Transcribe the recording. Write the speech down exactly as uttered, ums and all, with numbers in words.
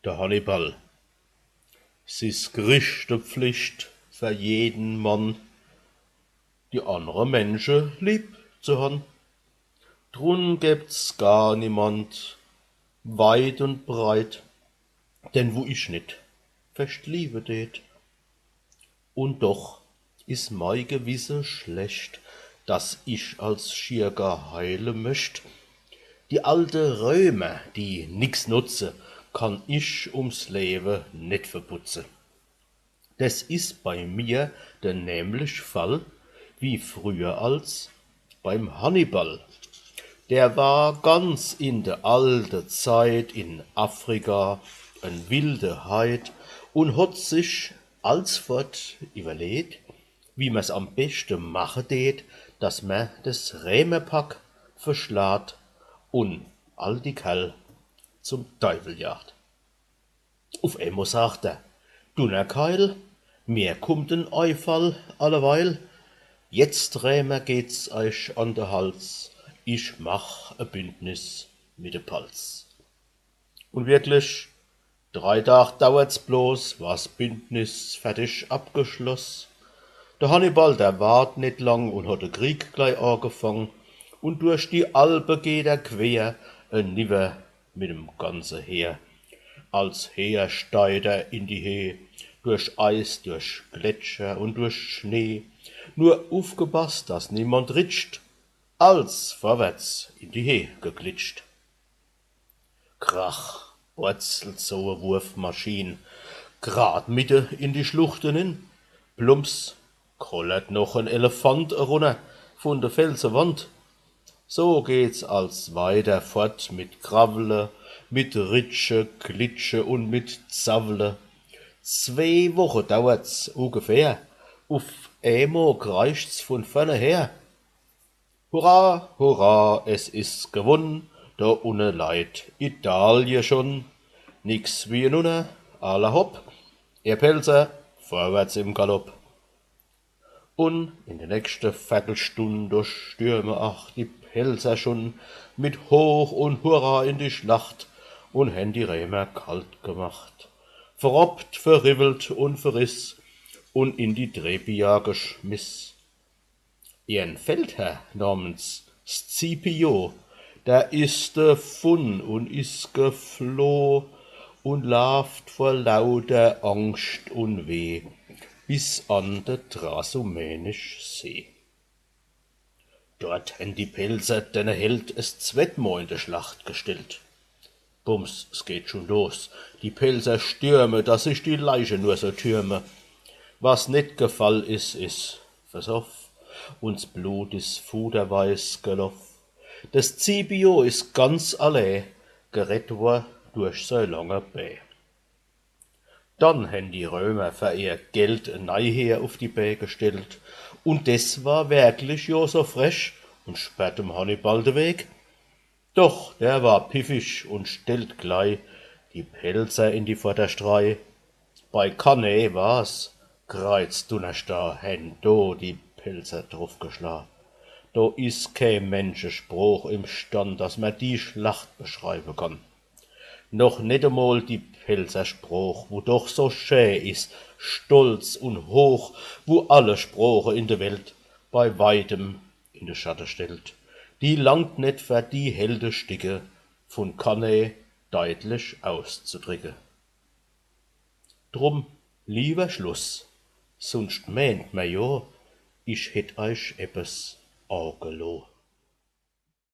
De Hannibal. S is Christepflicht fer jeden Mann, die annre Mensche lieb zu hann. Drun gebt's gar niemand, weit und breit, den wo ich nit fescht liewe tät. Und doch is mei Gewisse schlecht, dass ich als schier gar heile möcht. Die alte Römer, die nix nutze, kann ich ums Lewe net verputze. Des is bei mir de nämlich Fall, wie früher als beim Hannibal. Der war ganz in de alte Zeit in Afrika en wilde Heid und hot sich alsfort iwwerleht, wie mer's am beschte mache tät, dass mer des Römerpack verschlaat und all die Kerl zum Deiwel jaagt. Uf emol sagt er: „Dunnerkeil, mir kummt en Eifall alleweil. Jetzt, Römer, geht's eich an de Hals. Ich mach e Bündnis mit de Palz.“ Und wirklich, drei Tag dauert's bloß, war's Bündnis fertig abgeschloss. De Hannibal, der wart net lang und hot de Krieg glei agefang. Und durch die Alpe geht er quer, eniwwer mit dem ganze Heer. Als Heer steit er in die Heh, durch Eis, durch Gletscher und durch Schnee. Nur ufgepasst, dass niemand ritscht, als vorwärts in die Heh geglitscht. Krach, borzelt so e Wurfmaschin, grad mitte in die Schlucht enin. Plumps, kollert noch en Elefant erunner vun de Felsewand. So geht's als weiter fort mit Krawwle, mit Ritsche, Glitsche und mit Zawwle. Zwee Woche dauert's ungefähr, uf emol kreischt's vun vorne her. Hurra, hurra, es is gewunn, do unne leit Italie schon. Nix wie enunner, alla hopp, ihr Pälzer, vorwärts im Galopp. Un in de nächste Vertelstunn, do stürme ach die Pälzer schon mit Hoch und Hurra in die Schlacht und hen die Römer kalt gemacht, verroppt, verriwwelt und verriss und in die Trebia geschmiss. Ihren Feldherr namens Scipio, der is devun und is gefloh und laaft vor lauter Angscht und Weh bis an de Trasumenisch See. Dort hen die Pälzer denne Held es zwettmol in de Schlacht gestellt. Bums, s geht schon los. Die Pälzer stürme, dass sich die Leiche nur so türme. Was net gefall is, is versoff, und s Blut is fuderweis geloff. Des Scipio is ganz allee gerett wor durch sei lange Bää. Dann hen die Römer fer ihr Geld e nei Heer uf die Bää gestellt, und des war werklich jo so frech und sperrt dem Hannibal de Weg. Doch der war piffig und stellt glei die Pälzer in die Vorderstrei. Bei Cannae war's, Kreizdunnerschlag, hen do die Pälzer druf geschla. Do is kee Menschesproch imstand, dass mer die Schlacht beschreibe kann. Noch net emol die Pälzersproch, wo doch so schä is, stolz und hoch, wo alle Sproche in de Welt bei weitem in de Schatte stellt, die langt net, fer die Heldesticke vun Cannae deitlich auszudricke. Drum liewer Schluss, sunscht meent mer jo, ich hätt eich eppes ageloh.